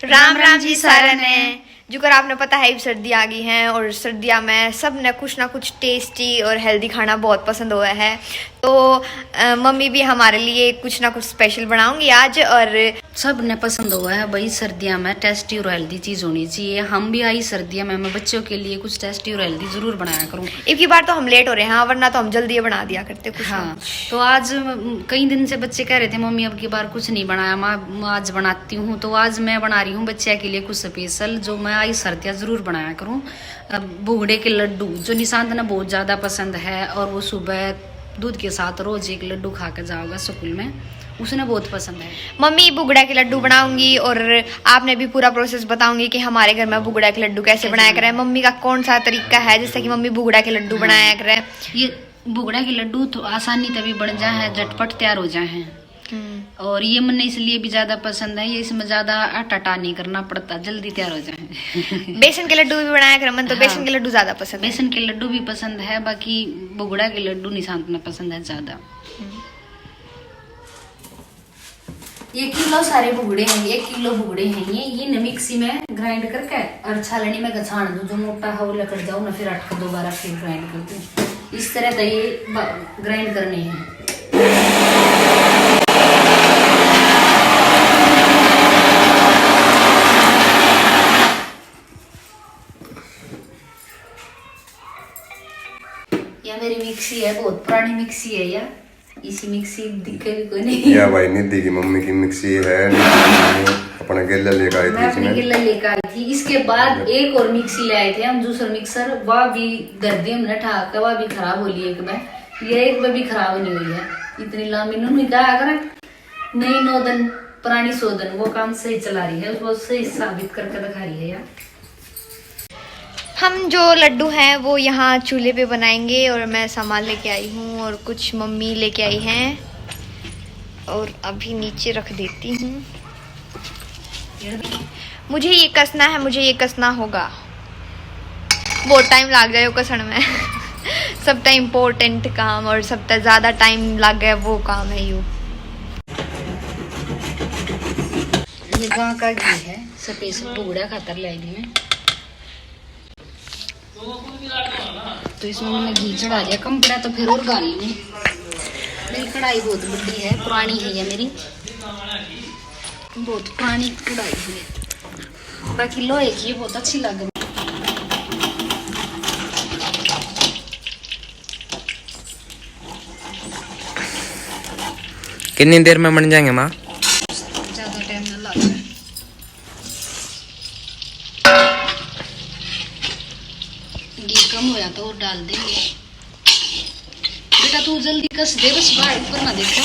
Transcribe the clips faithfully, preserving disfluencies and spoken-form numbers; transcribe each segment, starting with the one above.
राम राम जी सारे ने। जुकर आपने पता है, इब सर्दी आ गई है और सर्दिया में सब ने कुछ ना कुछ टेस्टी और हेल्दी खाना बहुत पसंद हुआ है। तो अ, मम्मी भी हमारे लिए कुछ ना कुछ स्पेशल बनाऊंगी आज। और सब ने पसंद हुआ है भाई, सर्दिया में टेस्टी और हेल्दी चीज होनी चाहिए। हम भी आई सर्दिया में, मैं बच्चों के लिए कुछ टेस्टी और हेल्दी जरूर बनाया करूँ। इब की बार तो हम लेट हो रहे हैं, वरना तो हम जल्दी बना दिया करते कुछ ना हाँ। कुछ। तो आज म, कई दिन से बच्चे कह रहे थे, "मम्मी, अब की बार कुछ नहीं बनाया।" मैं आज बनाती हूँ। तो आज मैं बना रही हूँ बच्चे के लिए कुछ स्पेशल, जो मैं आई सर्दियाँ जरूर बनाया करूँ। अब भुगड़े के लड्डू, जो निशांत ने बहुत ज़्यादा पसंद है और वो सुबह दूध के साथ रोज एक लड्डू खा के जाओगा स्कूल में, उसने बहुत पसंद है। मम्मी भुगड़ा के लड्डू बनाऊंगी और आपने भी पूरा प्रोसेस बताऊंगी कि हमारे घर में भुगड़ा के लड्डू कैसे कैसे बनाया बनाया। करें, मम्मी का कौन सा तरीका है, जैसे कि मम्मी भुगड़ा के लड्डू हाँ। बनाया करें। ये भुगड़ा के लड्डू तो आसानी तभी बन जा है, झटपट तैयार हो जा है। हम्म। और ये मन्ने इसलिए भी ज्यादा पसंद है, ये इसमें ज्यादा आटा टा नहीं करना पड़ता, जल्दी तैयार हो जाए। बेसन के लड्डू भी बनाया करें, मन तो हाँ। बेसन के लड्डू ज्यादा पसंद है। बेसन के लड्डू भी पसंद है, बाकी भुगड़ा के लड्डू निशांत ने पसंद है ज्यादा। हम्म। ये किलो सारे भुगड़े हैं, एक किलो भुगड़े हैं ये। ये न मिक्सी में ग्राइंड करके और छालनी में गछाण दूं, जो मोटा है वो लकड़ जाओ ना, फिर अटक दोबारा फिर ग्राइंड कर दूं। इस तरह तो ये ग्राइंड करने हैं। या मेरी मिक्सी है, बहुत पुरानी मिक्सी है या। इसी मिक्सी दिखे भी कोई नहीं। या भाई निधि की मम्मी की मिक्सी है, निधि की मम्मी अपना गेला लेकर आई थी मैं अपनी इसमें। गेला लेकर आई थी। इसके बाद एक और मिक्सी ले आए थे हम, जूसर मिक्सर, वह भी धर दी हमने ठा के, वह भी खराब हो ली एक बार। ये एक बार भी खराब नहीं हुई है। इतनी लंबी नूनू क्या अगर नई नौ दिन पुरानी सौ दिन, वो काम सही चला रही है, उसको सही साबित करके दिखा रही है यार। हम जो लड्डू हैं वो यहाँ चूल्हे पे बनाएंगे और मैं सामान लेके आई हूँ और कुछ मम्मी लेके आई हैं और अभी नीचे रख देती हूँ। मुझे ये कसना है, मुझे ये कसना होगा, बहुत टाइम लग जाए वो कसन में। सबसे इम्पोर्टेंट काम और सबसे ज्यादा टाइम लग गया वो काम है यू। ये गां का घी है, स्पेशल भुगड़ा खातर ले आई मैं। तो इसमें मैंने घी चढ़ा दिया, कम पड़ा तो फिर और डाल लूंगी। मेरी कढ़ाई बहुत बड़ी है, पुरानी है ये मेरी, बहुत पुरानी कढ़ाई है। बाकी लोहे की बहुत अच्छी लग रही। कितनी देर में बन जाएंगे माँ? ज्यादा टाइम ना लगे। घी कम होया तो और डाल देंगे। बेटा तू जल्दी कस दे, बस बाहर ऊपर ना देखो,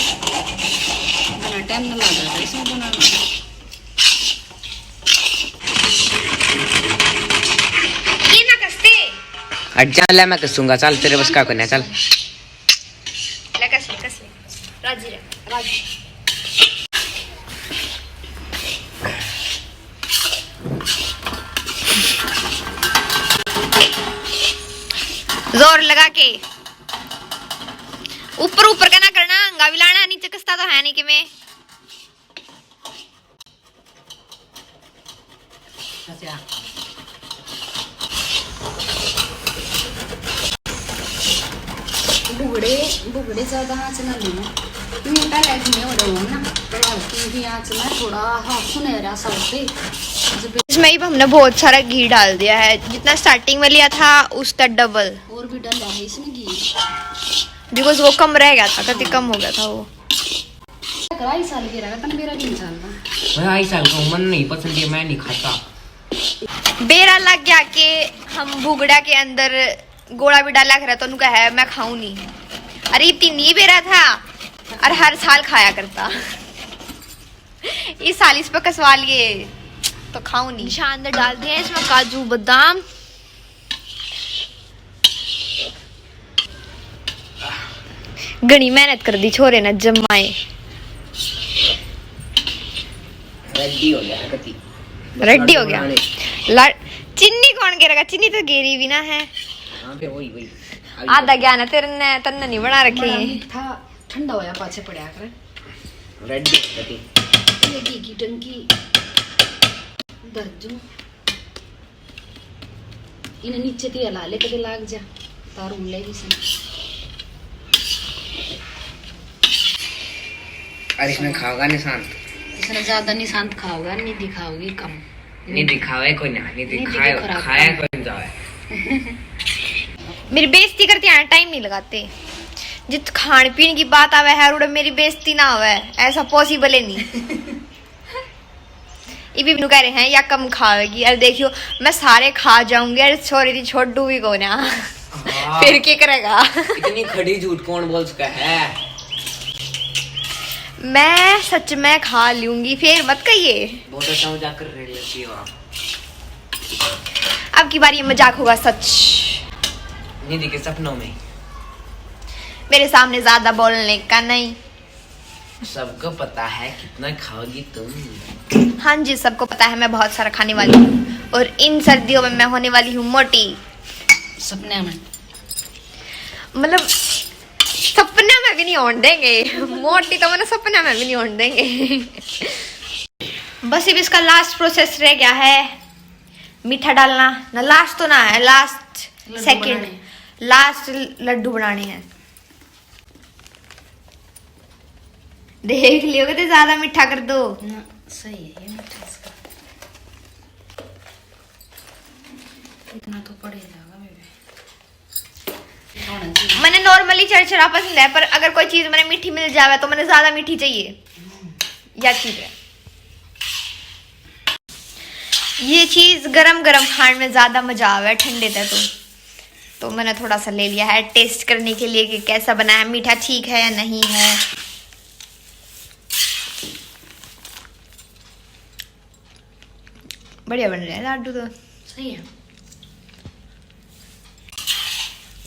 बना टाइम ना लगा था इसमें बनाने में। ये ना कसते। हट जा, ले मैं कसूंगा, चल तेरे बस का कोन्या, चल। ले कस ले, कस ले। राजी रह, राजी। जोर लगा के ऊपर ऊपर का ना करना, हंगा भी लाना, नीचे कसता तो है नहीं कि मैं। अच्छा। भुगड़े, भुगड़े ज्यादा आंच ना लेना, क्योंकि पहले धीमे हो रहे हो ना, तो हल्की सी आंच में थोड़ा हाफ सुनहरा सा होते। जब इसमें ही हमने बहुत सारा घी डाल दिया है, जितना स्टार्टिंग में लिया था उसका डबल। और भी डाला है इसमें घी, बिकॉज वो कम रह गया था, कति कम हो गया था वो। करा आई साल बेरा का, तन बेरा भी नहीं चलता। मैं आई साल का हूँ, मन नहीं पसंद है, मैं नहीं खाता। बेरा लग गया कि हम भुगड़ा के अंदर गोला भी डाला करा, तो उनका है मैं खाऊं नहीं। अरे इतनी नहीं बेरा था, और हर साल खाया करता। इस साल इस पर कसवा लिए तो खाऊं नहीं। निशान तो डाल दिया इसमें काजू बादाम। घणी मेहनत कर दी छोरे ने जमाए। रेडी हो गया है कति। रेडी हो गया। बनाने। लड़-, चीनी कौन गिरेगा? चीनी तो गिरी भी ना है। हाँ, फिर वही, वही। अभी आधा तो ज्ञान है तेरे ने, तन्ने नहीं बना रखी। बड़ा मीठा ठंडा होया पाछे पड़या करे। रेडी हो गया कति। ये घी की टंकी। धर जू। इन्हें नीचे ती हला ले, कदे लाग जा, तार उले भी सन। और इसमें खाओगा निशांत। इसने ज्यादा निशांत खाओगा, नहीं दिखाओगी कम। नहीं दिखावे कोई ना, नहीं नहीं दिखाए, दिखे खराब खाया काम। कोई ना जावे। मेरी बेइज्जती करते हैं, टाइम नहीं लगाते। जित खान पीन की बात आवे है, उड़े मेरी बेइज्जती ना आवे, ऐसा पॉसिबल है नहीं। ये भी कह रहे हैं या कम खावेगी। अरे देखियो, मैं सारे खा जाऊंगी। अरे छोरी री छोड़ू भी कोना। हाँ। फिर क्या करेगा? इतनी खड़ी झूठ कौन बोल सका है? मैं सच में खा लूंगी, फिर मत कहिए। बहुत अच्छा मजाक कर रही हो आप। अब की बार ये मजाक होगा सच। नहीं दिखे सपनों में। मेरे सामने ज्यादा बोलने का नहीं। सबको पता है कितना खाओगी तुम। हाँ जी, सबको पता है मैं बहुत सारा खाने वाली हूँ, और इन सर्दियों में मैं होने वाली हूँ मोटी। सपने में। मतलब, सपने में भी नहीं होने देंगे। मोटी तो मैंने सपने में भी नहीं होने देंगे। बस, अब इसका लास्ट प्रोसेस रह गया है मीठा डालना। ना, लास्ट तो ना है, लास्ट लड्डू सेकंड। बनाने। लास्ट लड्डू बनाने हैं। देख लियो, कहते ज्यादा मीठा कर दो। ना, सही है ये मीठा इसका। इतना तो पड़ ही जाएगा बेबे। होना चाहिए। मैंने नॉर्मली चरचरा पसंद है, पर अगर कोई चीज मैंने मीठी मिल जावे तो मैंने ज्यादा मीठी चाहिए। या चीज है, ये चीज गरम गरम खाने में ज्यादा मजा आवे ठंडे ते तो। तो मैंने थोड़ा सा ले लिया है टेस्ट करने के लिए कि कैसा बना है, मीठा ठीक है या नहीं है। बढ़िया बन रहा है लाडू तो। सही है,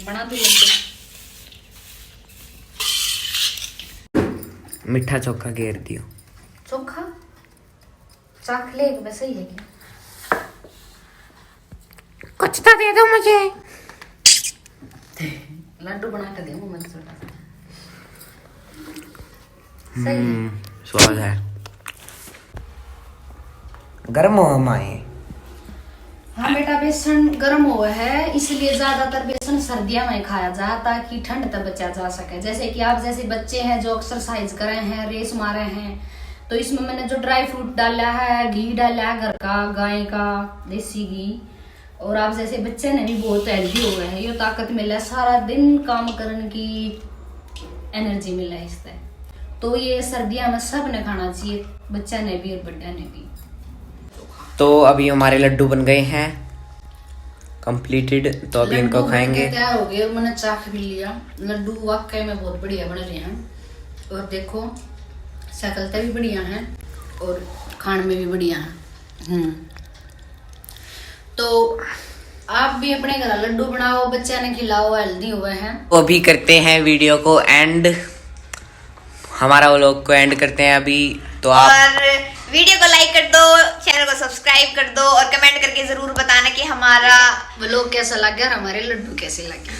बना तो लड्डू। मीठा चोखा घेर दियो। चोखा चाख ले एक बार, सही है क्या? कुछ तो दे दो मुझे। लड्डू बना के दूंगा मैं छोटा सा। सही है। हम्म, स्वाद है। गर्म हो माए। हाँ बेटा, बेसन गर्म हुआ है, इसलिए ज्यादातर बेसन सर्दियों में खाया जा, ताकि ठंड तक बचा जा सके। जैसे कि आप जैसे बच्चे हैं जो एक्सरसाइज करे हैं, रेस मारे हैं, तो इसमें मैंने जो ड्राई फ्रूट डाला है, घी डाला है घर का, गाय का देसी घी, और आप जैसे बच्चे ने भी बहुत हेल्दी हो गए हैं, ये ताकत मिले, सारा दिन काम करने की एनर्जी मिले इससे। तो ये सर्दियां में सब ने खाना चाहिए, बच्चा ने भी और बड्डा ने भी। तो अभी हमारे लड्डू बन गए हैं कंप्लीटेड, तो अभी इनको लड्डू खाएंगे। बनके तैयार हो गए और मैंने चाख भी लिया। लड्डू वाकई में बहुत बढ़िया बन रहे हैं, और देखो शक्ल तो भी बढ़िया है और खान में भी बढ़िया है। हम्म, तो आप भी अपने घर लड्डू बनाओ, बच्चा ने खिलाओ, हेल्दी हुए हैं। तो अभी करते हैं वीडियो को एंड, हमारा व्लॉग को एंड करते हैं अभी। तो आप और वीडियो को लाइक कर दो, चैनल को सब्सक्राइब कर दो और कमेंट करके जरूर बताना कि हमारा व्लॉग कैसा लगा और हमारे लड्डू कैसे लगे।